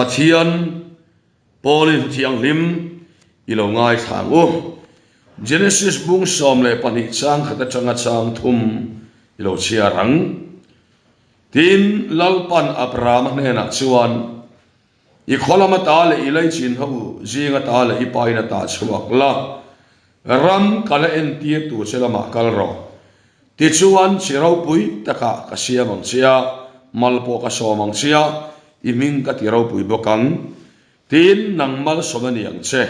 Pathian Paulin Thianghlim i lo ngaithla ang u. Genesis bung 12 chang khat atanga chang thum i lo chhiar ang. Tin, Lalpan Abrahama hnenah chuan, I khaw lam ata leh i leichin ho zing ata leh i pain ata chhuak la, ram ka la entir tur che lamah kal rawh. Tichuan, chi ropui takah ka siam ang che a, mal pawh ka sawm ang che a, i hming ka ti ropui bawk ang. Tin, nang malsawm a ni ang che.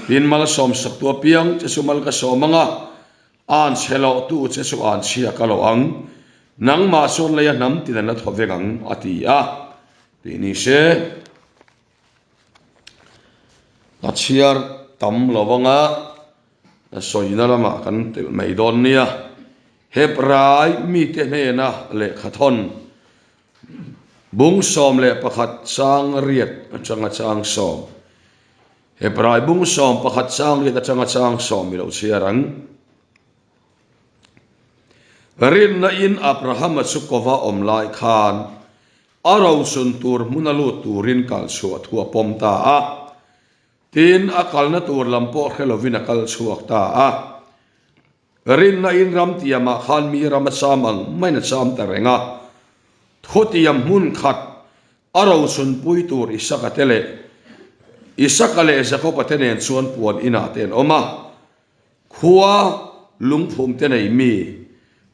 Tin, malsawm saktu apiang che chu mal ka sawm ang a, An chhe loh tu che chu an chhia ka lo ang, nangmah chuan lei a hnam tin an la thaw vek ang, a ti a. Tih ni se, a chhiar tam lo anga sawina lamah kan telh mai dawn nia. Hebrai mite hnena lehkha thawn bung 11 chang riat atanga chang sawm. Hebrai bung 11 chang riat atanga chang sawm i lo chhiar ang. Rinna in Abrahama chu kova awm lai khan a rochun tur hmuna lut turin kal chhuah thu a pawm ta a. Tin, a kalna tur lam pawh hre lovin a kal chhuak ta a. Rinna in ram tiamah khan mi ram a cham ang maiin a cham ta reng a. Thutiam hmun khat a rochunpui tur Isaka te leh Isaka leh Jakoba te nen chuan puan inah te an awm a. Khua lungphum te nei mi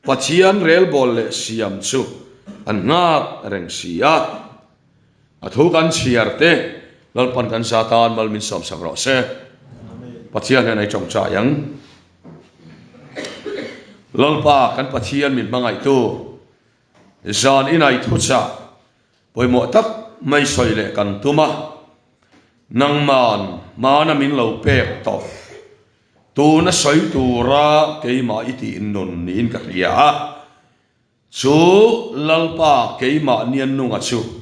Pathian relbawl leh siam chu an nghak reng si a. A thu kan chhiar te Lalpan kan za tan mal min sawmsak rawh se. Pathian hian ei tawngtai ang. Lalpa kan Pathian min hmangaihtu zan inai thuchah pawimawh tak mai sawi leh kan tum a, nangman hmana min lo pek tawh tuna sawi tura keimah i tih nun niin ka hria a, chu Lalpa keimah nian nunga chu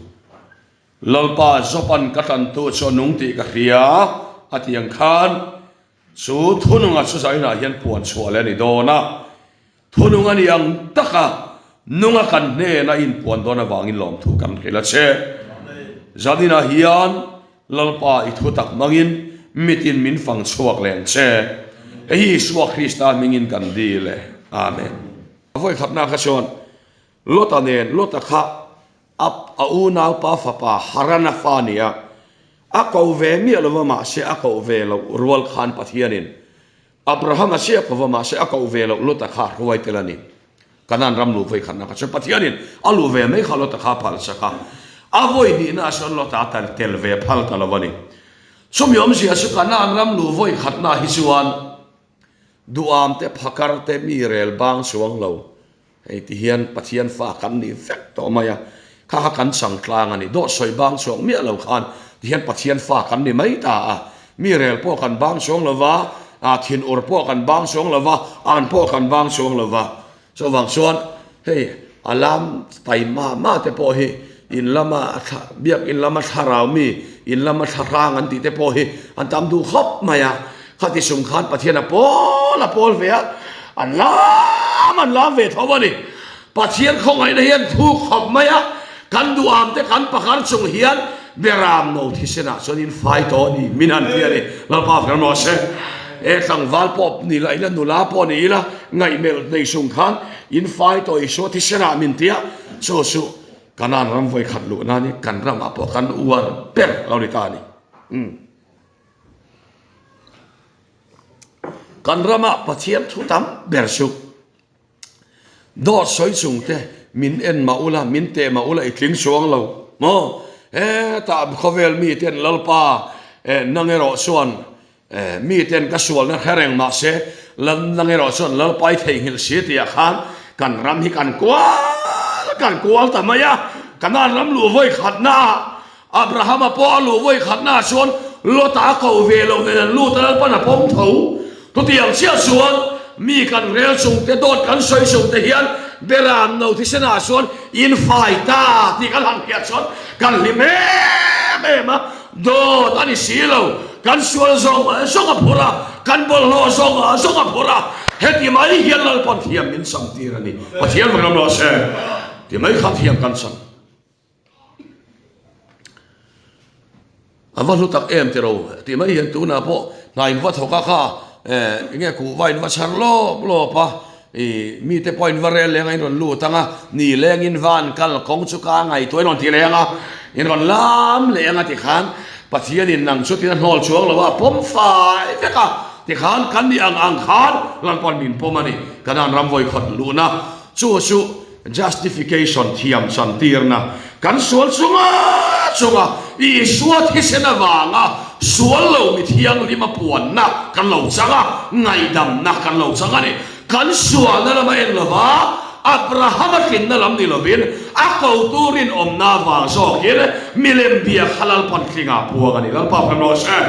Lalpa Jopan ka tantu chu a nung tih ka hria a ti ang khan chu thununga chu zainah hian puan chhuah leh a ni dawn a. Thunung a ni ang taka nunga kan hnena inpuan dawn avangin lawmthu kan hrilh a che. Zaninah hian Lalpa i thu tak hmangin mitin min fang chhuak leng che. Hei hi Isua Krista hmingin kan dil e. Amen. A vawikhatna kha chuan Lota nen Lota kha a a unaupa fapa Harana fa a ni a, a ko ve miah lova mahse a koh ve loh rual khan Pathianin Abraham a chiah kova mahse a koh ve loh Lota kha hruai tel a ni. Kanaan ram luh vawi khatna kha chuan Pathianin a luh ve mai kha Lota kha a phal sak a. A vawi hnihna ah chuan Lota a tel tel ve phal ta lo a ni. Chumi awmzia chu Kanaan ram luh vawi khatna hi chuan duham te phakar te mi rel bang chuang lo Hei ti hian Pathian fa kan ni vek tawh mai a, kha kha kan chang tlang a ni. Dawt sawi bang chuang miah lo khan ti hian Pathian fa kan ni mai ta a. Mi rel pawh kan bang chuang lo va, thin ur pawh kan bang chuang lo va, an pawh kan bang chuang lo va. Chuvang chuan hei a lam tai mah mah te pawh hi in lama biak in lama thlarau mi, in lama thlahrang an tih te pawh hi an tam duh khawp mai a. Khati sung khan Pathian a pawl a pawl ve a, an lam an lam ve tho a ni. Pathian khawngaihna hian thu khawp mai a, kan duham te kan pakar chung hian Beram no thisenah chuan in fai tawh a ni, min han ti a ni. Lalpa fel maw se, e tlangval pawh ni la ila, nula pawh ni ila, ngaihmelh nei sung khan in fai tawh Isua thisenah min ti a, chu chu Kanaan ram vawikhat luh nan hi kan ramah pawh kan uar ber lo ni ta a ni. Umm. Kan ramah Pathian thu tam ber chu dawt sawi chung te min en mah ula, min teh mah ula i tling chuang lo maw? Hetah khawvel mi ten Lalpa nang erawh chuan mi ten ka sualna hre reng mah se nang erawh chuan Lalpa i theihnghilh si tih ah khan kan ram hi kan kual kan kual ta mai a, Kanaan ram luh vawi khatna ah Abrahama pawh a luh vawi khatnaah chuan Lota a koh ve loh nen an lut a, Lalpan a pawm tho. Chutiang chiah chuan mi kan rel chung te, dawt kan sawi chung te hian Beram no thisenah chuan in fai ta tih kan han hriat chuan kan hlim em em a, dawt a ni si lo, kan sual zawng zawng a phur a, kan bawlhhlawh zawng zawng a phur a, heti mai hian Lalpan thiam min cham tir a ni. Pathian vang lam rawh se, ti mai kha thiam kan cham. A va hlu tak em tiro tih mai hian tunah pawh hna in va thawk a kha enge kuhva in va chhar lawp lawp a, ih mite pawh in va rel leng a in rawn lut ang a, ni leng in van kal kawng chu ka ngaihtuah in rawn ti leng a, in rawn lam leh ang a tikhan Pathian in nang chu tina hnawl chuang lo a pawm fai vek a tikhan kan nih ang ang khan Lalpa'n min pawm a ni, Kanaan ram vawikhat luhna chu chu Justification thiam chantirna kan sual chunga chunga Isua thisen avanga sual lo mi thianghlim a puanna kan lo chang a, ngaihdamna kan lo chang a ni. Kan sualna lama en lova Abrahama tlinna lam ni lovin a kotu rinawmna avang zawkin milem bia kha Lalpan tlinga puang a ni. Lalpa phal rawh se.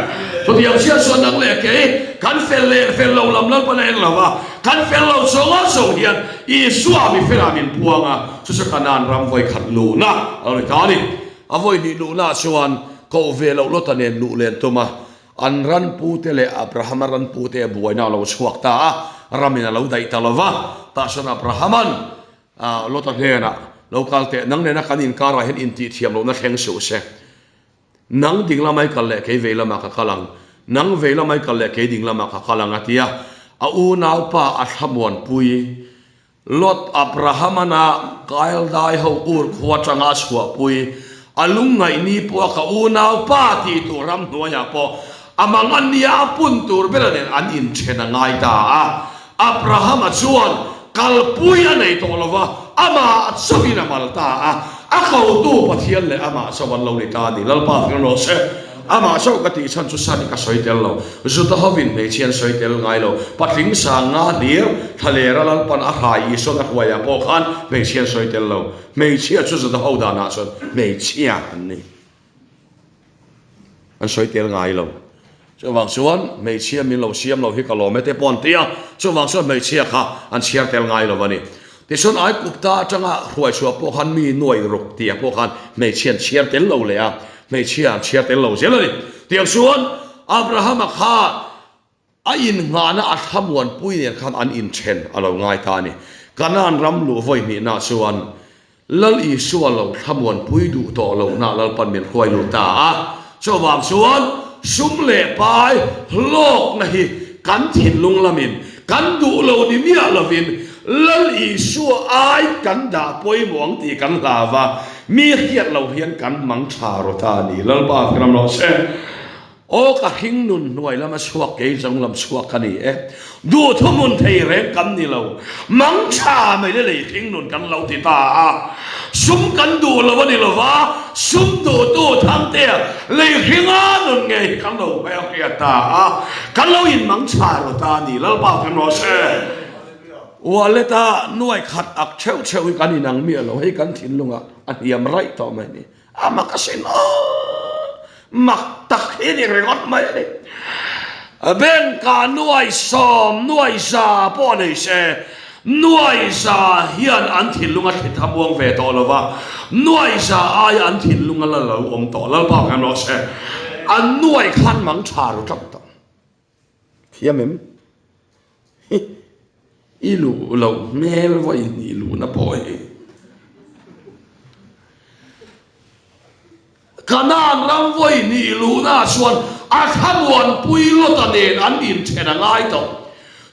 Chutiang chiah chuan nang leh kei kan fel leh fel lo lam Lalpan a en lova, kan fel lo chunga chung hian Isua mi felah min puang a, chu chu Kanaan ram vawi khat luhna a lo ni ta a ni. A vawi hnih luhnaah chuan koh ve loh Lota nen luh len tum a, an ran pute leh Abrahama ran pute buaina a lo chhuak ta a, ramin a lo daih ta lo va. Tah chuan Abrahama'n Lota hnenah, Lo kal teh, nang nena kan inkarah hian intihthiam lohna thleng suh se. Nang ding lamah i kal leh kei vei lamah ka kal ang, nang vei lamah i kal leh kei ding lamah ka kal ang a ti a. A unaupa a thlamuanpui Lot Abrahamana Kaildai ho ur khua atanga a chhuahpui a lungngaih ni pawh a ka unaupa tih tur ramhnuaiah pawh a mang a nia a pun tur bera nen an inthen a ngai ta a. Abrahama chuan kalpui a nei tawh lo va, amah chauhin a mal ta a, a kotu Pathian leh amah chauh an lo ni ta a ni. Lalpa fel rawh se. Amah chauh ka tih chhan chu Sani ka sawi tel lo. Juda hovin hmeichhia an sawi tel ngai lo. Patling sang nga hlir thlalera Lalpan a hrai Isuan a hruaiah pawh khan hmeichhia an sawi tel lo. Hmeichhia chu Juda ho danah chuan hmeichhia an ni. An sawi tel ngai lo. Chuvang chuan hmeichhia min lo siam lo hi ka lawm e te pawh an ti a, chuvang chuan hmeichhia kha an chhiar tel ngai lo a ni. Tichuan Aigupta atanga hruai chhuah pawh khan mi nuai ruk tih ah pawh khan hmeichhia an chhiar tel lo leh a, hmeichhia an chhiar tel lo zel a ni. Tiang chuan Abrahama kha A innghahna a thlamuanpui nen khan an inthen a lo ngai ta a ni. Kanaan ram luh vawi hnihna chuan Lal Isua lo thlamuanpui duh tawh lohna Lalpan min hruai lut ta a. Chuvang chuan sum leh pai hlawkna hi kan thinlung lamin kan duh lo ni miah lovin Lal Isua ai kan dah pawimawh ang tih kan hlau va, mi hriat lo hian kan mang tha rawt a ni. Lalpa ram rawh se. Aw ka hring nun hnuai lama chhuak kei zawng lam chhuak ka ni e. Duh thuhmun thei reng kan ni lo. Mang tha mai le lei hring nun kan lo ti ta a. Sum kan duh lo a ni lo va, sum duhtu Thangtea lei hringa nun ngei hi kan lo hmel hriat ta a. Kan lo in mang tha lo ta a ni. Lalpa kan rawh se. Wallet a nuai khat ak theuh theuh hi kan inang miah lo. Hei kan thinlungah a hniam raih tawh mai ni. A mak asin aw! Mak tak hi ni ringawt mai a ni. Bank ah nuai sawm, nuai za pawh nei se, nuai za hian an thinlung a thli thamuang ve tawh lo va, nuai za aia an thinlung a la lo awm tawh. Lalpa kan rawh se. An nuai khan mang tha ru tap tawh. Thiam em? Hi, i luh loh hmel vawi hnih luhna pawh hi. Kanaan ram vawi hnih luhna chuan a thlamuanpui Lota nen an inthen a ngai tawh.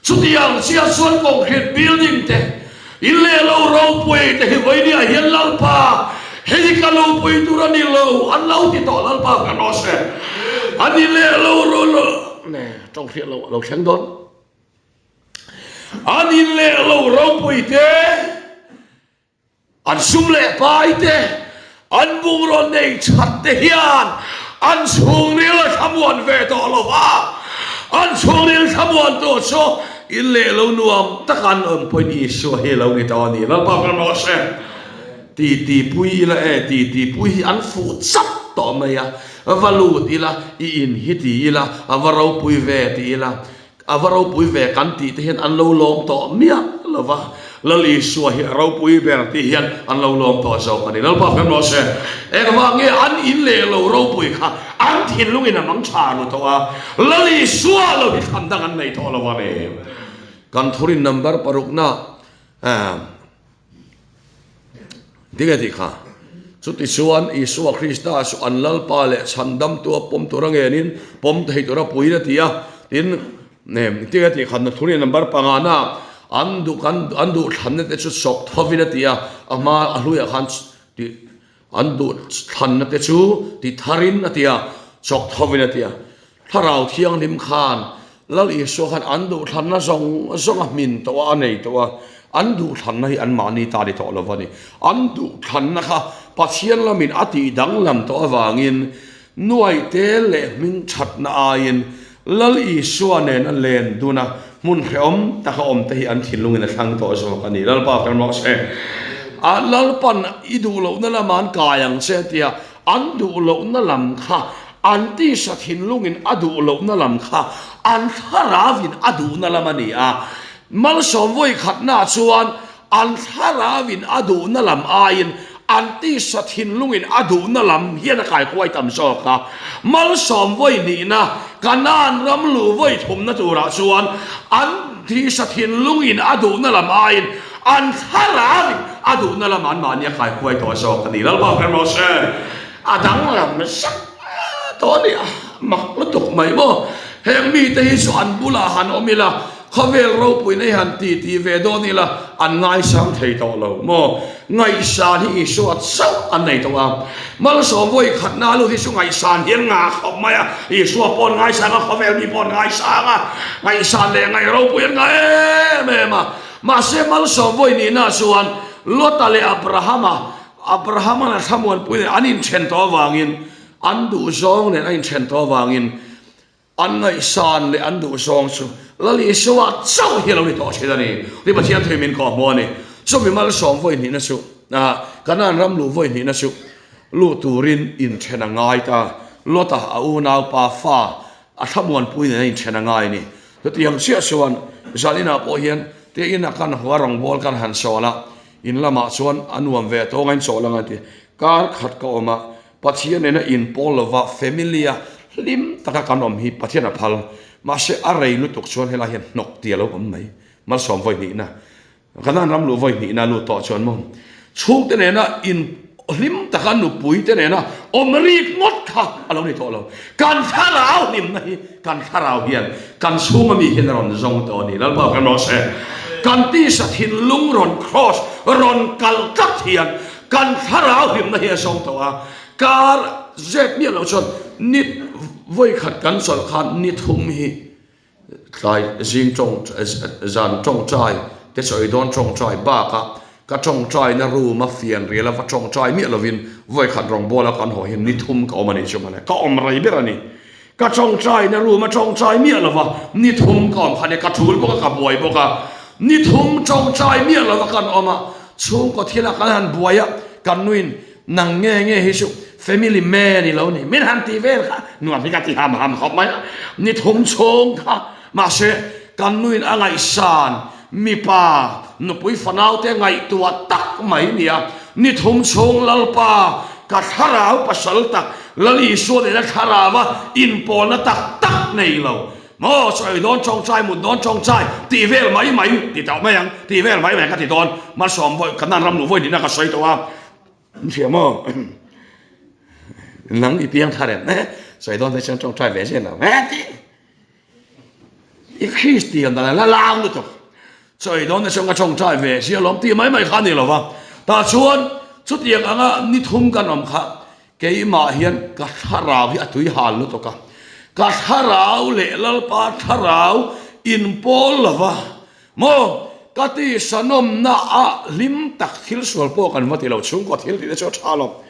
Chutiang chiah chuan concrete building te, in leh lo ropui te hi vawinia hian Lalpa, hei hi ka lupui tur a ni lo, an lo ti tawh Lalpa ka rawh se. An in leh lo ro ne tawng hriat lo a lo thleng dawn. An in leh lo ropui te, An sum leh pai te, an bungraw nei that te hian an chhungril a thlamuan ve tawh lo va, an chhungril thlamuan tu chu in leh lo nuam taka an awm pawhin Isua hi a lo ni tawh a ni. Lalpa kan rawh se. Titi pui ila e, titi pui hi an fuh chap tawh mai a, va lut ila, i in hi ti ila, a va ropui ve ti ila, A va ropui ve kan tih te hian an lo lawm tawh miah lo va, Lal Isua hi a ropui ber tih hian an lo lawm tawh zawk a ni. Lalpa fem rawh se. Engvah nge an in leh lo ropui kha an thinlungin a mang tha ru tawh a, Lal Isua lo hi thlan dang an nei tawh lo a ni. Kan thurin number parukna. Tinge tih kha? Chutichuan, Isua Krista chu an Lalpa leh Chhandamtua pawm tura ngenin pawm thei tura puiin a ti a. Tin, engtin a tih khatna thu nih number pangana an duh kan an duh thlanna te chu chawk thovin a ti a, a hma a hluiah khan tih an duh thlanna te chu ti tharin a ti a, chawk thovin a ti a. Thlarau Thianghlim khan Lal Isua khan an duhthlanna zawng zawng a hmin tawh a, a nei tawh a, an duhthlanna hi anmahni ta ni tawh lo va ni. An duhthlanna kha Pathian lamin a tih danglam tawh avangin nuaite leh hming thatna aiin Lal Isua nen a len dun a, hmun hrehawm taka awmte hi an thinlungin a thlang tawh zawk a ni. Lalpa fel mawh se. A Lalpan i duh lohna lamah an kai ang che a ti a, An duh lohna lam kha, an tisa thinlungin a duh lohna lam kha an thlarauin a duhna lam a ni a. Malsawm vawi khatnaah chuan an thlarauin a duhna lam aiin an tisa thinlungin a duhna lam hian a kaikuai tam zawk a. Malsawm vawi hnihna, Kanaan ram luh vawi thumna turah chuan an tisa thinlungin a duhna lam aiin An thlarauin a duhna lamah anmahni a kaikuai tawh zawk a ni. Lalpa ber rawh se. A danglam zak tawh a ni a, mak lutuk mai maw. Heng mite hi chu an bulah han awm ila, khawvel ropuina hi han ti ti ve dawn ila, an ngaisang thei tawh lo maw. Ngaihsan hi Isua chauh an nei tawh a. Malsawm vawi khatna lut hi chu ngaihsan hi an ngah khawp mai a, Isua pawh an ngaisang a, khawvel mi pawh an ngaisang a, ngaihsan leh ngaih ropui an ngah em em a. Mahse malsawm vawi nihna chuan Lota leh Abrahama, Abrahama'n a thlamuanpui nen an inthen tawh avangin, an duhzawng nen a inthen tawh avangin, an ngaihsan leh an duhzawng chu Lal Isua chauh hi a lo ni tawh thin a ni. Ni Pathian thui min kawh hmu a ni. Chumi malsawm vawi hnihna chu, Kanaan ram luh vawi hnihna chu luh turin inthen a ngai ta. Lota a unaupa fa a thlamuanpui nen a inthen a ngai a ni. Chutiang chiah chuan zaninah pawh hian te ina kan hua rawngbawl kan han sawl a, in lamah chuan a nuam ve tawng a inchawl ang a ti. Kar khat ka awm a, Pathian nena inpawl lova family a hlim taka kan awm hi Pathian a phal. Mahse a rei lutuk chuan helai hian hnawk ti a lo awm mai. Malsawm vawi hnihna. Kanan ram luh vawi hnihna lut tawh chuan maw chhungte nena in hlim taka nupui te nena awm rik ngawt kha a lo ni tawh lo. Kan thlarau hlimna hi kan thlarau hian kan chhunga mi hian a rawn zawng tawh a ni. Lalpa kan rawh se. Kan tisa thinlung rawn cross rawn kal tlat hian kan thlarau hlimna hi a zawng tawh a. Kar zet miah loh chuan ni vawi khat kan chawlh khan ni thum hi Tlai zing tawng zan tawngtai te chawi dawn tawngtai bakah ka tawngtaina room a fian rial a va tawngtai miah lovin vawikhat rawngbawla kan haw hian ni thum ka awm a nih chu mawle ka awm rei ber a ni. Ka tawngtaina room a tawngtai miah lova ni thum ka awm kha nia ka thul bawk a ka buai bawk a ni thum tawngtai miah lova kan awm a chhungkaw thila kan han buai a kan nuin Nang nge nge hi chu family man i lo ni min han ti vel kha nuam hi ka ti ham ham khawp mai a, ni thum chhung kha mahse kan nuin a ngaihsan mipa nupui fanau te ngaihtuah tak mai nia, ni thum chhung Lalpa ka thlarau pasal tak Lal Isua nena thlarau a inpawlna tak tak nei lo maw sawi dawn tawngtai mut dawn tawngtai tih vel mai mai ti tawh mai ang tih vel mai mai ka ti dawn malsawm vawi ka nan ram luh vawi nihna ka sawi tawh a. An hria maw? Nang i piang thar em? Sawi dawn te chuan tawngtai ve zel lo. I Kristian dan la lau lutuk. Sawi dawn te chuan ka tawngtai ve sia lawm tih mai mai kha a ni lo va. Tah chuan chutiang anga ni thum kan awm kha keimah hian ka thlarau hi a tui hal lutuk a. Ka thlarau leh Lalpa thlarau inpawl lo va. Maw? Ka ti sanawmna a hlim tak thil sual pawh kan va ti lo, chhungkaw thil tih te chu a tha lo.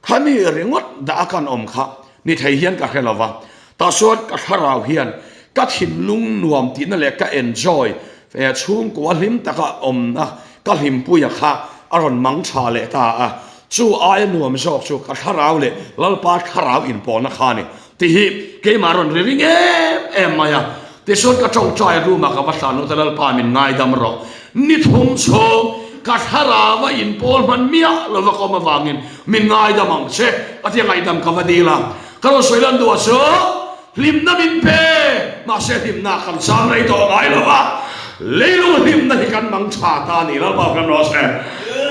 Khami ringawt dah a kan awm kha ni thei hian ka hre lo va, tah chuan ka thlarau hian ka thinlung nuam tihna leh ka enjoy chhungkaw hlim taka awmna ka hlimpuia kha a rawn mang tha leh ta a, chu aia nuam zawk chu ka thlarau leh Lalpa thlarau inpawlna kha a ni. Tih hi keimah rawn ri ring em em mai a. Tichuan ka tawngtai room ah ka va hlan lut a, Lalpa min ngaidam rawh. Ni thum chhung ka thlarau a inpawl hman miah lova ka awm avangin min ngaidam ang che a tia ngaihdam ka va dil a. Ka rawn sawi lan duh ah chu hlimna min pe, mahse hlimna kan chang rei tawh ngai lo va. Leilung hlimna hi kan mang tha ta a ni Lalpa kan rawh se.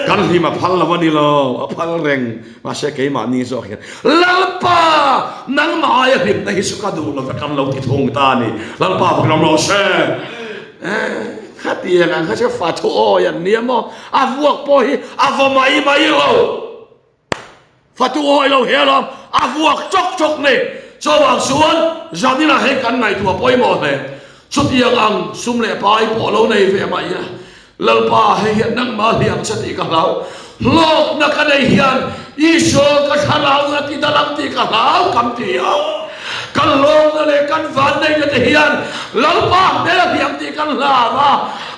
Kan hlim a phal lo a ni lo, a phal reng. Mahse keimahni zawk hian Lalpa nangmah aia hlimna hi chu ka duh lo ta kan lo ti thung ta a ni Lalpa kan rawh se. Khatiang ang kha chu fa thu awi an nia maw? A vuak pawh hi a vaw mai mai lo. Fatu awi lo hi alawm a vuak chawk chawk ni. Chuvang chuan zaninah hei kan ngaihtuah pawimawh hle. Chutiang ang sum leh pai pawh lo nei ve mah ila, Lalpa hei hian nangmah hliam che tih ka hlau. Hlawkna ka nei hian Isua ka thlarau na ti dalam tih ka hlau kan ti a. Kan hlawkna leh kan vanneihna te hian Lalpa hmel a hliam tih kan hlau a.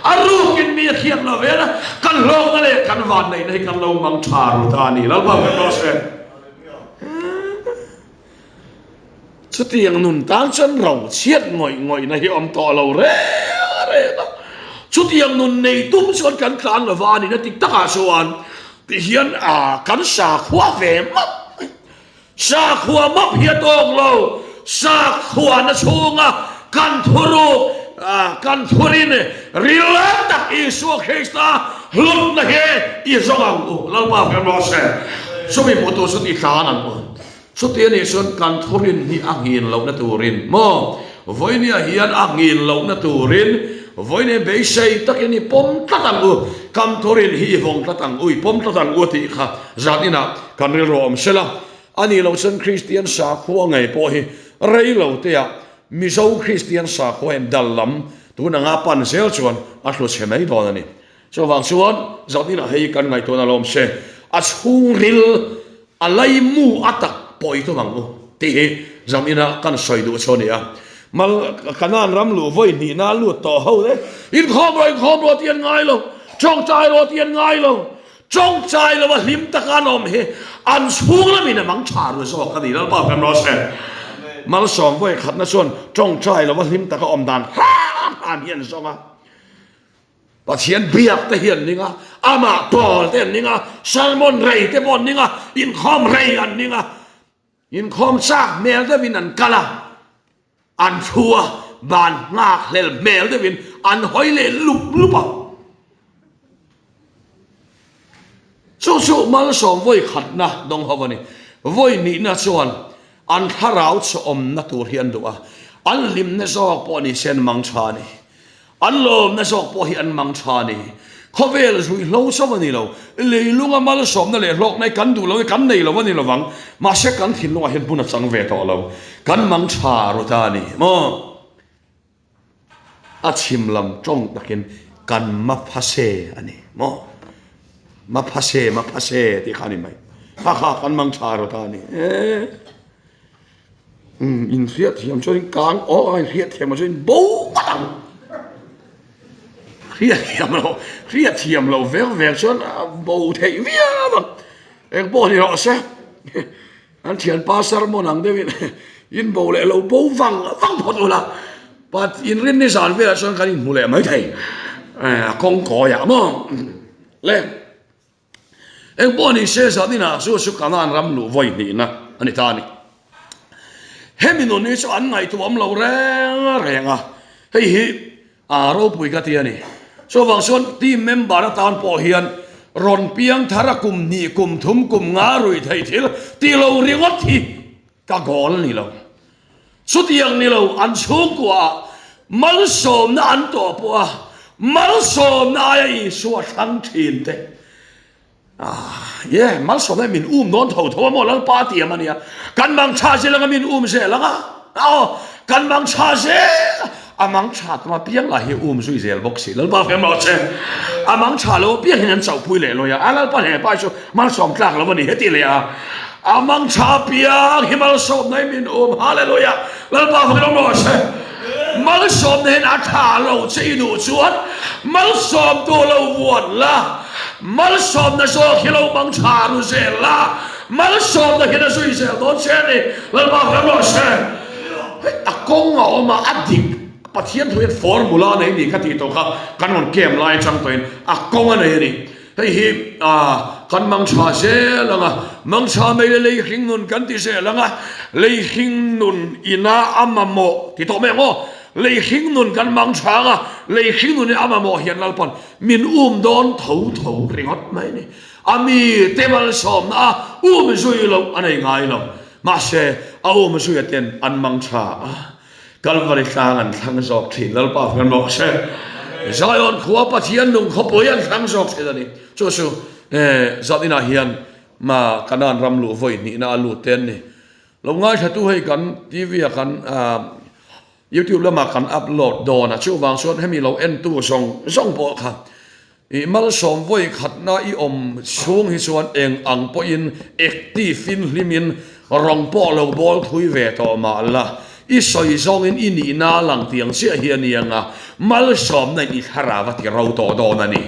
A rukin mi a thiam lo vel a, kan hlawkna leh kan vanneihna hi kan lo mang tha ru ta a ni. Lalpa kan rawh se. Chutiang nun tan chuan ro chhiat ngawih ngawihna hi awm tawh lo reng reng a. Chutiang nun nei tum chuan kan tlan lo va a nihna tik takah chuan ti hian kan sakhua ve map mai. Sakhua map hi a tawk lo. Sakhuana chhunga kan thuruk, kan thurin ril tak Isua Krista hlutna hi i zawng ang u. Lalpa kan rawh se. Chumi hmuh tur chuan i tlan ang u. Chuti a nih chuan kan thurin hi a nghin lohna turin maw? Vawinia hian a nghin lohna turin vawinia beisei takin i pawm tlat ang u, kan thurin hi i vawng tlat ang u, i pawm tlat ang u a tih kha zan inah kan rilru awm sela. A nih loh chuan Kristian sakhua ngei pawh hi rei lo teah Mizo Kristian sakhua hian dal lam tun anga pan zel chuan a hlu chhe mai dawn a ni. Chuvang chuan zan inah hei kan ngaihtuahna lawm se, a chhungril A laimu a tak pawh i tum ang u tih hi zamina kan sawi duh chu a ni a. Mal Kanaan ram luh vawi hnihna a lut tawh ho te, Inkhawm rawh, inkhawm rawh tih an ngai lo, tawngtai rawh tih an ngai lo, tawngtai lo a hlim taka an awm hi an chhung lamin a mang tha ru zawk a ni. Lalpa kan rawh se. Malsawm vawi khatna chuan tawngtai lo a hlim taka awm dan hram hram hi an zawng a. Pathian biak te hi an ning a, amah pawl te an ning a, sermon rei te pawh an ning a, inkhawm rei an ning a, inkhawm chak hmel deuhin an kal a, an thu a, ban nghak hlel hmel deuhin an hawi leh lup lup a. Chu chu malsawm vawi khatna dawng ho a ni. Vawi nihna chuan an thlarau chawmna tur hi an duh a, an hlimna zawk pawh ni se an mang tha a ni. An lawmna zawk pawh hi an mang tha a ni. Khawvel zuihlo chauh a ni lo. Leilunga malsawmna leh hlawkna hi kan duh lo hi kan nei lo a ni lovang. Mahse kan thinlungah hian hmun a chang ve tawh lo. Kan mang tha ru ta a ni maw? A chhim lam tawng takin kan maphase a ni maw? Maphase, maphase tih kha a ni mai. Kha kha kan mang tha ru ta a ni. Umm in hriat thiam chuan in kang awk a in hriat thiam lo chuan in bo vat ang. Hriat thiam lo hriat thiam lo vek vek chuan a bo theih viau ang. Eng pawh ni rawh se an thianpa sermon ang deuhin in bo leh lo bo vang vang phawt ula but inrin ni zan velah chuan kan inhmu leh mai thei a kawng kawiah maw le. Eng pawh ni se zan inah chu chu Kanaan ram luh vawi hnihna a ni ta a ni. Hemi nun hi chu an ngaihtuah awm lo reng reng a, hei hi a ropui ka ti a ni. Chuvang chuan team member atan pawh hian rawn piang thar a kum hnih, kum thum, kum nga rui theih thil ti lo ringawt hi ka goal a ni lo. Chutiang ni lo an chhungkuaah malsawmna an tawh pawh a, malsawmna aia Isua thlang thin te. Ah, ye, malsawmna hi min um dawn tho tho a maw, Lalpa tiam a nia. Kan mang tha zel anga min um zel anga, aw, kan mang tha zel a, a mang tha tum apiang lah hi um zui zel bawk si, Lalpa fem rawh che. A mang tha lo apiang hian an chauhpui leh lawi a, a Lalpa hnepa hi chu malsawm tlak lo a ni heti leh a. A mang tha piang hi malsawmna hi min um. Hallelujah! Lalpa fak in awm rawh se. Malsawmna hian a tha lo che i duh chuan malsawm tu lo vuan la, malsawmna zawk hi lo mang tha ru zel la, malsawmna hian a zui zel dawn che a ni. Lalpa fak in awm rawh se. Hei a kawng a awm a, a dik. Pathian thu hian formula a nei ni ka tih tawh kha kan rawn camp lai atang tawhin a kawng a nei a ni. Hei hi kan mang tha zel ang a, mang tha mai le lei hring nun kan ti zel ang a, lei hring nun ina a mamawh ti tawh mai ang aw, lei hring nun kan mang tha ang a, Lei hringnun in a mamawh hian Lalpan min um dawn tho tho ringawt mai a ni. A mi te malsawmna a um zui loh a nei ngai lo. Mahse, a um zuia ten an mang tha a, Kalvari tlang an thlang zawk thin. Lalpa hmel mawh se. Zion khua Pathian nung khawpui an thlang zawk thin a ni. Chu chu zat inah hian ma Kanaan ram luh vawi hnihna a lut te an ni. Lo ngaithlatu hei kan TV ah kan YouTube lamah kan upload dawn a, chuvang chuan hemi lo entu zawng zawng pawh kha i malsawm vawi khatna i awm chhung hi chuan eng ang pawhin active in hlimin rawng pawh lo bawl thui ve tawh mah la, i sawi zawngin i nihna lang tiang chiah hi a ni anga malsawmna in i thlarau a ti ro tawh dawn a ni.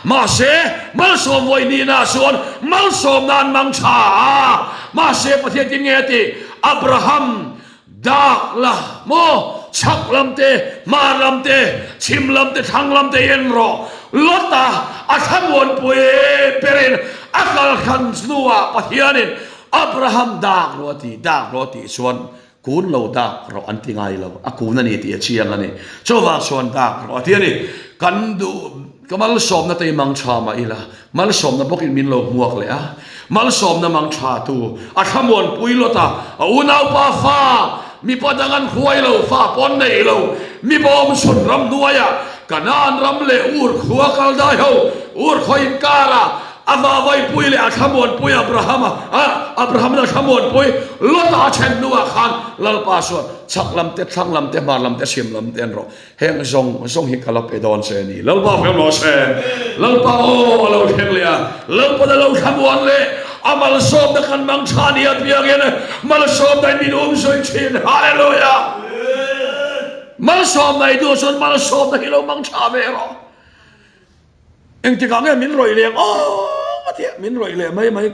Mahse, malsawm vawi nihna chuan malsawmna an mang tha a, mahse Pathian tin nge a tih? Abraham Dak la maw, chhak lam te, hmar lam te, chhim lam te, thlang lam te i en rawh. Lota a thlamuanpui berin a kal hran hnuah Pathianin Abraham dak rawh a ti, dak rawh a tih chuan kun lo dak rawh an ti ngai lo, a kun a ni tih a chiang a ni. Chuvang chuan dak rawh a ti a ni. Kan duh ka malsawmna te i mang tha mah ila, Malsawmna bawkin min lo hmuak leh a, malsawmna mang tha tu, a thlamuanpui lawt a, a unaupa fa, mipa dang an hruai lo, fa pawn nei lo, mi bawm chhun ramhnuaiah Kanaan ram leh Ur khua kal dai ho, Ur khaw inkarah a vavaipui leh a thlamuanpui Abrahama, Abrahamin a thlamuanpui Lota a then hnuah khan Lalpa chuan chhak lam te, thlang lam te, hmar lam te, chhim lam te an rawh. Heng zawng zawng hi ka la pe dawn che a ni. Lalpa hmel rawh se. Lalpa aw a lo thleng leh a, Lalpa'n a lo thlamuan leh a malsawmna kan mang tha ni apiangin malsawmna in min um zui thin. Hallelujah! Malsawmna i duh chuan malsawmna hi lo mang tha ve rawh. Engtikah nge min rawih leh ang aw a tia, min rawih leh mai mai.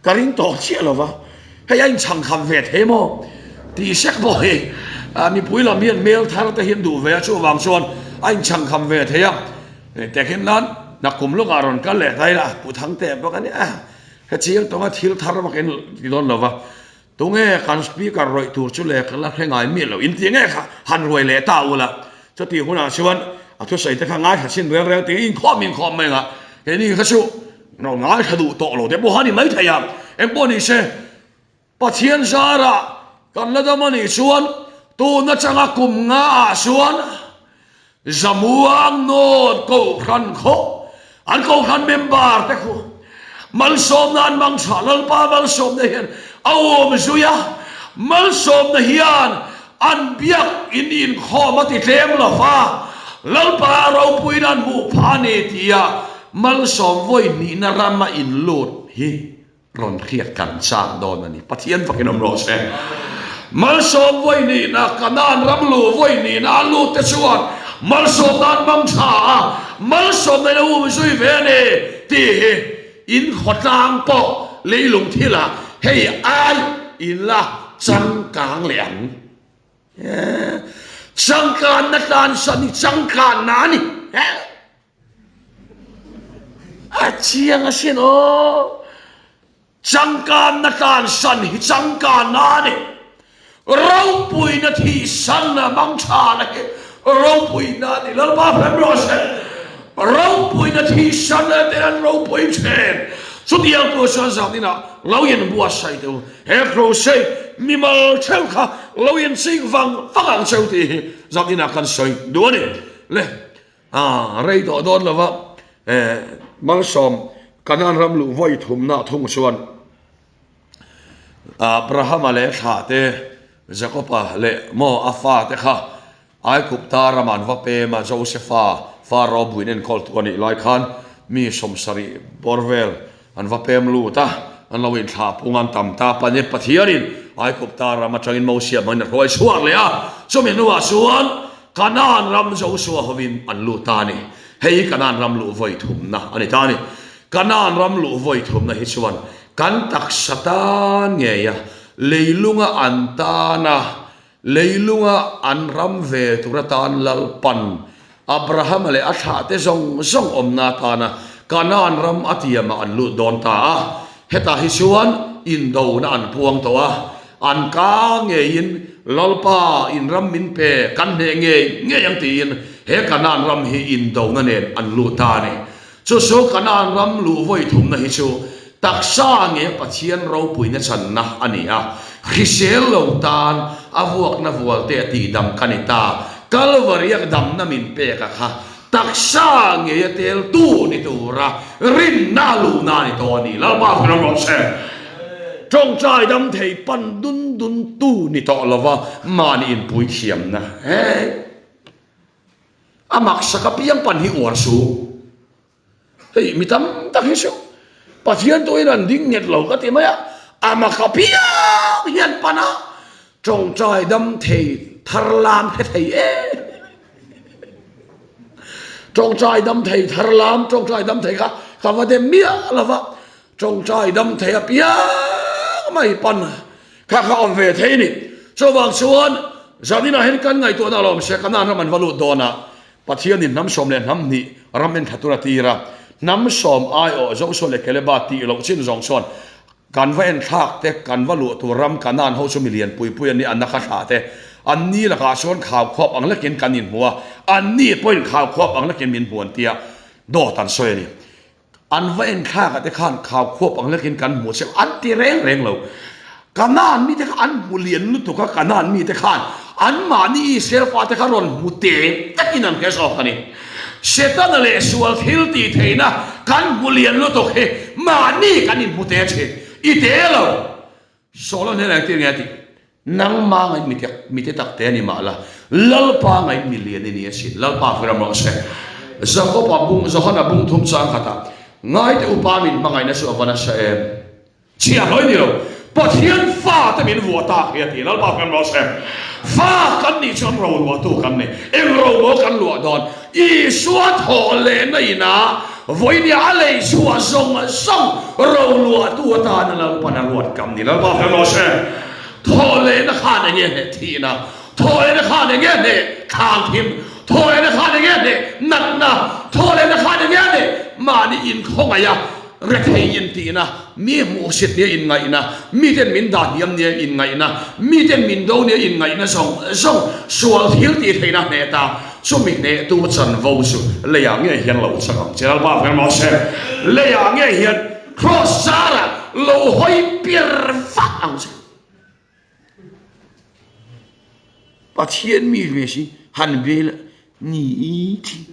Ka ring tawh chiah lo va, hei a inchhangkham ve thei maw tih sek pawh hi mipui lam hian hmel thar te hi an duh ve a, chuvang chuan a inchhangkham ve thei a, tehkhin nan nakum lawkah rawn kal leh ta ila Pu Thangte bawk a nia, hetiang tawnga thil thar vak in ti dawn lo va, tunge kan speaker rawih tur chu le ka la hre ngai miah lo, inti nge kha han ruai leh ta ula, chutih hunah chuan a thusawi te kha ngaithla chhin reng reng tiin inkhawm inkhawm mai ang a, keini kha chu Lo ngaithla duh tawh lo te pawh a ni maithei a, engpawh ni se Pathian zarah kan la dam a nih chuan tun atanga kum nga ah chuan Zamuang North Kohhran khaw an Kohhran member te khu malsawmna an mang tha Lalpa malsawmna hian a awm zui a, malsawmna hian An biak in inkhawm a ti tlem lo va, Lalpa ropuina an hmuh phah a ni tia malsawm vawi hnihna rama in lut hi rawn hriat kan chak dawn a ni. Pathian fakin awm rawh se. Malsawm vawi hnihna, Kanaan ram luh vawi hnihna a lut te chuan malsawmna an hmang tha a, malsawmna in a um zui ve a ni tih hi In khawtlang pawh leilung thilah hei ai in la changkang leh ang. Changkanna tlansan hi changkanna a ni. A chiang asin aw. Changkanna tlansan hi changkanna a ni. Ropuina thihsan a hmang tha na hi ropuina a ni. Lalpa hrem rawh se. Ropuina thihsan a ten an ropui thin. Chutiang tur chuan zan inah lo in buatsaih teh u. He crusade mimal theuh kha lo in chik vang vang ang cheu tih hi zan inah kan sawi duh a ni. Le a rei tawh dawn lova malsawm Kanan ram luh vawi thumna thung chuan Abrahama leh thlah te, Jakoba leh maw a fate kha Aigupta ramah an va pem a, Josefa Pharaoh buin enkawltu a nih lai khan mi 70 bawr vel an va pem lut a, an lo inthlah pung an tam ta pan e Pathianin Aigupta ram atangin Mosia hmangin a hruai chhuak leh a, chumi hnuah chuan Kanaan ram Josua hovin an lut ta a ni. Hei hi Kanaan ram luh vawi thumna a ni ta a ni. Kanaan ram luh vawi thumna hi chuan Kan taksa tan ngei a, leilunga an tana, leilunga an ram ve tur atan Lalpan Abrahama leh a thlahte zawng zawng awmna atana Kanaan ram a tiamah an lut dawn ta a. Hetah hi chuan indona an puang tawh a, an ka ngeiin Lalpa in ram min pe, kan hneh ngei ngei ang tiin. He Kanaan ram hi indona nen an lut ta a ni. Chu chu Kanaan ram luh vawi thumna hi chu taksa nge Pathian ropuina channa a ni a, hrisel lo tan a vuakna vualte a tihdam ka ni ta. Kalvaria damna min pek a kha taksa ngei a tel tu ni tura rinna a luhna a ni tawh a ni. Lalpa chu ram rawh se. Tawngtai dam thei pan dun dun tu ni tawh lova mahni inpui thiamna he. A maksak apiang pan hi uar su. Hei mi tam tak hi chu Pathian tuin an ding nghet lo ka ti mai a, a mak apiang hian pan a tawngtai dam thei thar lam hre thei em. Tawngtai dam thei thar lam tawngtai dam thei kha ka va dem miah lo va, tawngtai dam thei apiang mai pan Kha kha awm ve thei ni. Chuvang chuan zaninah hian kan ngaihtuahna alawm se Kanaan ram an va lut dawn a, Pathianin hnam sawm leh hnam hnih ram en thla tur a tir a, hnam sawm aiawh Joshua leh Caleba tih loh chin zawng chuan kan va en thlak te, kan va luh tur ram Kanaan ho chu milian pui pui an ni, an na kha thlah te, an ni lakah chuan khau khuap ang lekin kan inhmu a, an ni pawhin khau khuap ang lekin min hmu an tia dawt an sawi a ni. An va en thlak ah te khan khau khuap ang lekin kan hmu che an ti reng reng lo. Kanaan mite kha an hmu lian lutuk a, Kanaan mite khan anmahni Israel fate kha rawn hmu te takin an hre zawk a ni. Setana leh sual thil tih theihna kan hmu lian lutuk hi mahni kan inhmu te thin. I te lo. Saul a hnenah engtin nge a tih? Nangma ngaih mi tek mi te tak te a ni mah la, Lalpa ngaih mi lian i ni asin, Lalpa hre ram rawh se. Jakob-a bung, Johana bung thum chang khatah, Ngaite upa min hmangaihna chu a va nasa em? Chhiah hlawi ni lo, Pathian fate min vuah tak hi a ti, Lalpa hre ram rawh se. Fa kan nih chuan ro luahtu kan ni, eng ro maw kan luah dawn? Isua thawh lehna inah vawinia a lei chhuah zawng zawng roluahtu atana Lalpan a ruat kam ni. Lalpa fel rawh se. Thawh lehna khan enge hneh thihna, thawh lehna khan enge hneh thlang thim, thawh lehna khan enge hneh natna, thawh lehna khan enge hneh mahni inkhawngaih a Rethei intihna, mi hmuhsit nia inngaihna, miten min dah hniam nia inngaihna, miten min do nia inngaihna zawng zawng sual thil tih theihna hneh ta, chumi hnehtu chanvo chu leiah ngei hian lo chak ang che. Lalpa hmel mawh se, leiah ngei hian Kraws zarah lo hawi pir vak ang che. Pathian mi ve si han vel ni thi.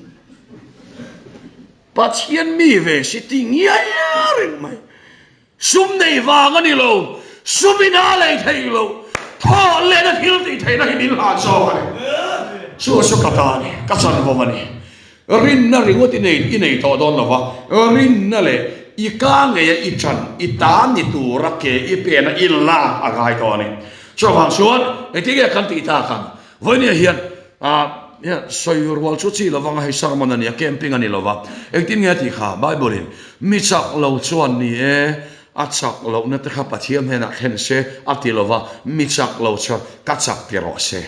Pathian mi ve si ti ngiai reng mai. Sum nei vang a ni lo, sum in a lei thei lo, thawh lehna thil tih theihna hi min hlan zawk a ni. Chu chu ka ta a ni, ka chanvo a ni. Rinna ringawt i nei i nei tawh dawn lo va, rinna leh i ka ngeia i ṭan, i ta ni tura ke i pena i lak a ngai tawh a ni. Chuvang chuan engtin nge kan tih tak ang? Vawinia hian ah sawi rual chu chi lovang a, hei sermon a nia, camping a ni lo va, engtin nge a tih kha? Bible in mi chak lo chuan ni e, a chak lohna te kha Pathian hnenah thlen se a ti lo va, mi chak lo chuan ka chak ti rawh se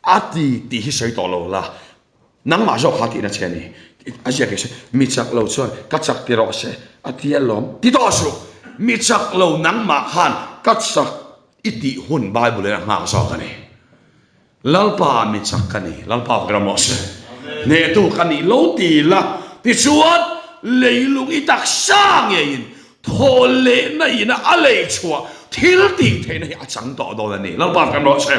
a ti tih hi sawi tawh lo la. Nangmah zawk kha tihna che a ni. A ziak hi se, Mi chak lo chuan ka chak ti rawh se a ti alawm. Ti tawh suh. Mi chak lo nangmah khan ka chak i tih hun Bible in a nghak zawk a ni. Lalpa mi chak ka ni. Lalpa ka ram rawh se. Hnehtu ka nih lo ti la. Tichuan leilung i taksa ngeiin Thaw lehna ina a lei chhuah thil tih theihna hi a chang tawh dawn a ni. Lalpa kan rawh che.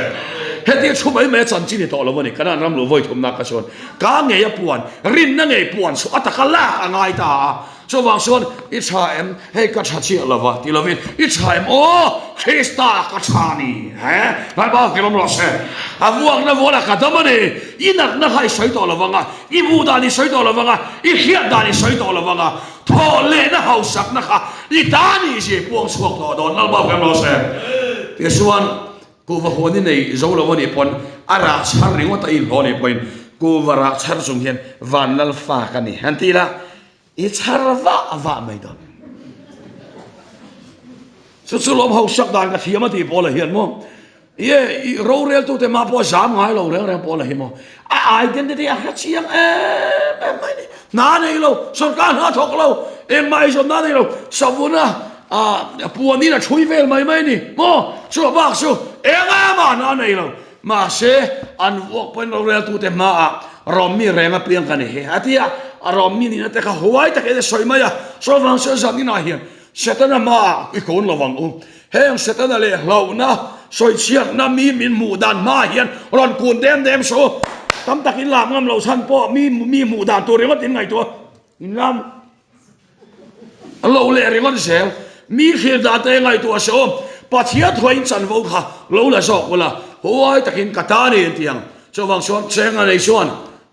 Hetia thu mai mai a chanchin ni tawh lo a ni. Kanaan ram luh vawi thumna ka chuan ka ngei a puan, rinna ngei puan chu a taka lak a ngai ta a. Chuvang chuan i tha em? Hei ka tha chiah lo va ti lovin i tha em? Aw Krista ka tha ni. He Lalpa kan ram rawh che. A vuakna vualah ka dam a ni. I natna kha i sawi tawh lo vang a, i hmuh dan i sawi tawh lo vang a, i hriat dan i sawi tawh lo vang a. Thawh lehna hausakna kha i ta ni si puang chhuak tawh dawn Lalpa kan rawh se. Tichuan kuhva huan i nei zo lo a nih pawn a rah chhar ringawt a inhlawh a nih pawhin kuhva rah chhar chung hian van lal fa ka ni han ti ila i chhar vah vah mai dawn. Chu chu lawm hausak dan ka thiam a tih pawl ah hian maw Ye, i roreltute mah pawh a zam ngai lo reng reng pawl a hi maw? A identity a hre chiang em em mai ni. Hna nei lo, sorkar hna thawk lo, engmah eizawnna nei lo, savuna puanin a thui vel mai mai ni maw? Chu a bak chu engah mah hna nei lo. Mahse, an vuak pawhin roreltute hmaah Rom mi reng apiang ka ni hi, a ti a. A Rom mi nihna te kha huai takin a sawi mai a. Chuvang chuan zaninah hian Setana hmaah i kun lo ang u. Heng Setana leh hlauhna, sawichhiatna mi min hmuh dan hmaah hian rawn kun dem dem suh u. Tam takin lak ngam loh chhan pawh mi mi hmuh dan tur ringawt in ngaihtuah in lam lo leh ringawt zel. Mi thlir dan te ngaihtuah suh u. Pathian thuain chanvo kha lo la zawk ula, huai takin ka ta ni an ti ang. Chuvang chuan cheng a nei chuan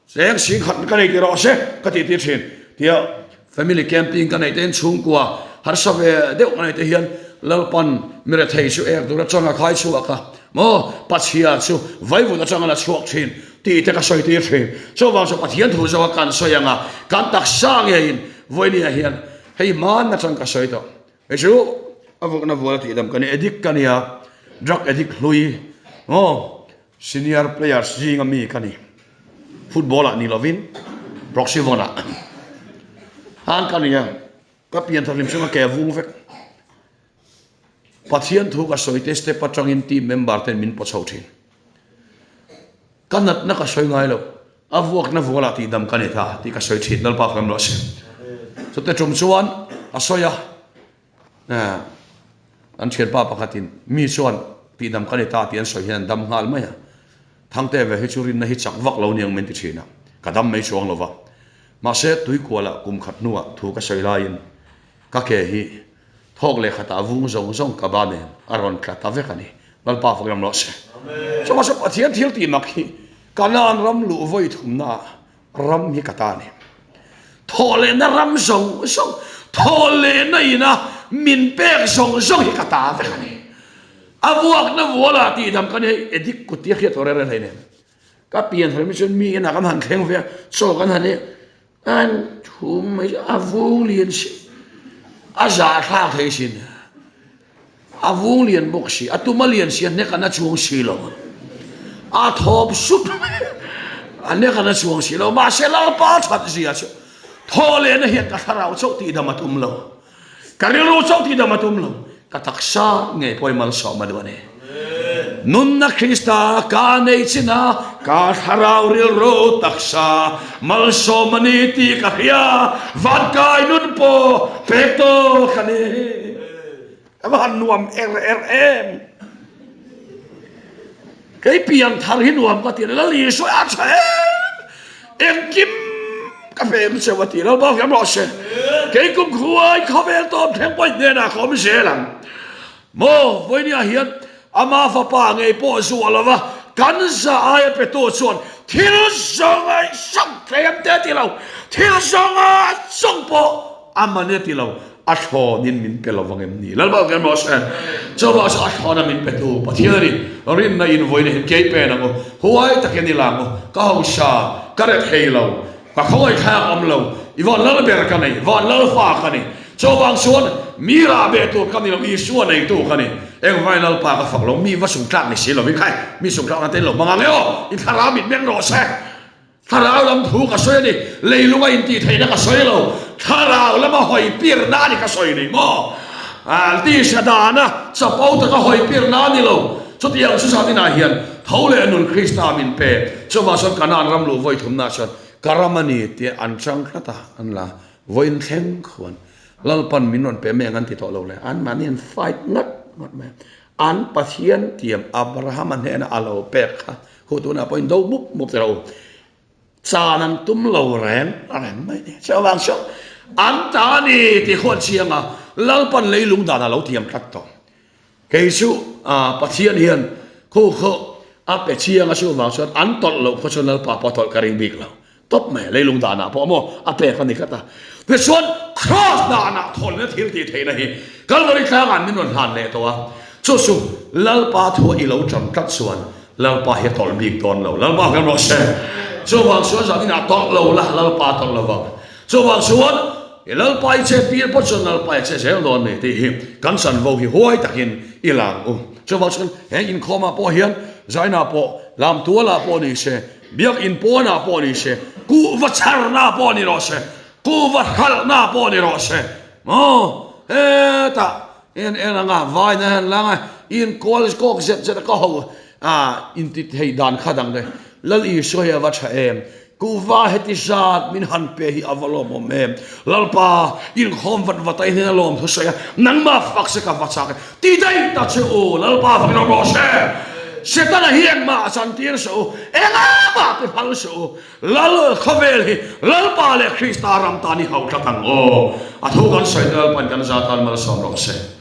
Cheng sing khat ka nei ti rawh se ka tih tir thin. Tia family camping ka neih te hian chhungkua harsa ve deuh ka neih te hian Lalpan mi rethei chu ek dur atanga khai chhuak a maw Pachhia chu vaivut atanga la chhuak thin tih te ka sawi tir thin. Chuvang chu Pathian thu zawk a kan sawi anga kan taksa ngeiin vawinia hian hei hman atang ka sawi tawh. Hei chu a vawkna vual a tihdam ka ni addict ka nia drug addict hlui maw Senior players zinga mi ka ni. Football ah ni lovin proxy vawn ah han ka ni a, ka pian thar hlim chunga ke a vung vek. Pathian thu ka sawi te step atangin team member ten min pawchho thin. Ka natna ka sawi ngai lo, a vuakna vualah tihdam ka ni ta tih ka sawi thin, Lalpa ka ram rawh se. Chute tum chuan a sawi a. An thianpa pakhatin mi chuan tihdam ka ni ta tih an sawi hian an dam nghal mai a. Thangte ve hi chu rinna hi chak vak lo niang min ti thin a, ka dam mai chuang lo va. Mahse tuikualah kum khat hnuah thu ka sawi laiin ka ke hi thawk leh khatah vung zawng zawng ka ba nen a rawn tla ta vek a ni. Lalpa fak ram rawh se. Chuvang chuan Pathian thil tih mak hi Kanaan ram luh vawi thumnaah Ram hi ka ta a ni. Thawhlehna ram zawng zawng, thawhlehna ina min pek zawng zawng hi ka ta vek a ni. A vuakna vualah tihdam ka ni hei edik kut tia hriat tawh reng reng hleinem. Ka pian thar mi chuan mi inah kan han thleng ve a, chaw kan han ei a, an thum mai chu a vung lian si, a zahthlak thei sin. A vung lian bawk si, a tum a lian si, a hnek an a chuang si lo. A thawp sup a hnek an a chuang si lo. Mahse Lalpa that zia chu thaw lehna hian ka thlarau chauh tihdam a tum lo. Ka rilru chauh tihdam a tum lo. Ka taksa ngei pawh i malsawm a duh a ni. Nunna Krista ka nei chin a, ka thlarau rilru taksa malsawm a ni tih ka hria, van kai nun pawh pek tawk a ni. Ka va han nuam er er em. Kei piang thar hi nuam ka ti Lal Isua a tha em. Engkim ka pe cheu a ti lo bawk em rawh se. Kei kum khuai khawvel tawp thleng pawh hnenah ka awm zel ang. Maw vawinia hian ama fapa ngei pawh zuah lova kan za aia petu chuan thil zawnga zawng tlem te a ti lo, thil zawnga zawng pawh a man a ti lo. A thlawnin min pe lo vang em ni? Lalpa kan rawh se. Chuvang chu a thlawna min petu Pathian a ni. Rinna invuina hin kei pen ang u. Huai takin i lang u. Ka hausa, ka re thei lo. Ka khawngaihthlak awm lo. I van lal ber ka nei. Van lal fa ka ni. Chuvang chuan mi rah beh tur ka ni lo. Isua neitu ka ni. Engvai Lalpa ka fak lo. Mi va sungtlak ni si lovin khai. Mi sungtlak na te in lo hmang ang e aw. I thlarau mit meng rawh se. Thlarau lam thu ka sawi a ni, leilunga intih theihna ka sawi lo, thlarau lama hawi pirna a ni ka sawi ni maw? Tisa dana chapo taka hawi pirna a ni lo. Chutiang chu zan inah hian tho leh nun Krista min pe. Chuvang chuan Kanaan ram luh vawi thumna chuan ka ram a ni tih an chang tlat a, an la vawiin thleng khuan Lalpan min rawn pe mai ang an ti tawh lo le, anmahni an fight ngat ngat mai a. An Pathian tiam Abrahama hnena a lo pek kha Khu tunah pawhin do mup mup teh rawh u. Chan an tum lo reng reng mai ni. Chuvang chu an ta a ni tih khuan chiang a, Lalpan leilung dan a lo thiam tlat tawh. Kei chu Pathian hian khu khu a pe chiang a, chuvang chuan an tawlh loh khaw chuan Lalpa pawh a tawlh ka ring bik lo. Tawp mai, leilung danah pawh maw a pek a ni tlat a. Tichuan Kraws danah thawlna thil tih theihna hi Kalvari tlangah min rawn hlan leh tawh a. Chu chu Lalpa thua i lo ṭan tlat chuan Lalpa hi a tawlh bik dawn lo. Lalpa kan rawh se. Chuvang chuan zan inah tawlh lo la, Lalpa a tawlh lo vang. Chuvang chuan i Lalpa i che tir pawh chuan Lalpa i che zel dawn ni tih hi kan chanvo hi huai takin i lang u. Chuvang chuan he inkhawmah pawh hian Zainah pawh Lamtualah pawh ni se, Biakinn pawnah pawh ni se, kuhva chharna pawh ni rawh se, kuhva hralhna pawh ni rawh se, maw hetah en en anga vaina hian lang a, in kawl kawk zet zet a ka ho. A inti thei dan kha dang daih. Lal Isua hi a va tha em? Kuhva heti zat min han pe hi a va lawmawm em? Lalpa, inkhawm vat vat a i hnena lawm thusawi a, nangmah fak se ka va chak e. Ti daih ta che u, Lalpa fakin awm rawh se. Setana hi engmah a chantir suh u, engah mah ti phal suh u. Lal khawvel hi Lalpa leh Krista ram tan i hau tlat ang aw. A thu kan sawi te Lalpa'n kan za tan malsawm rawh se.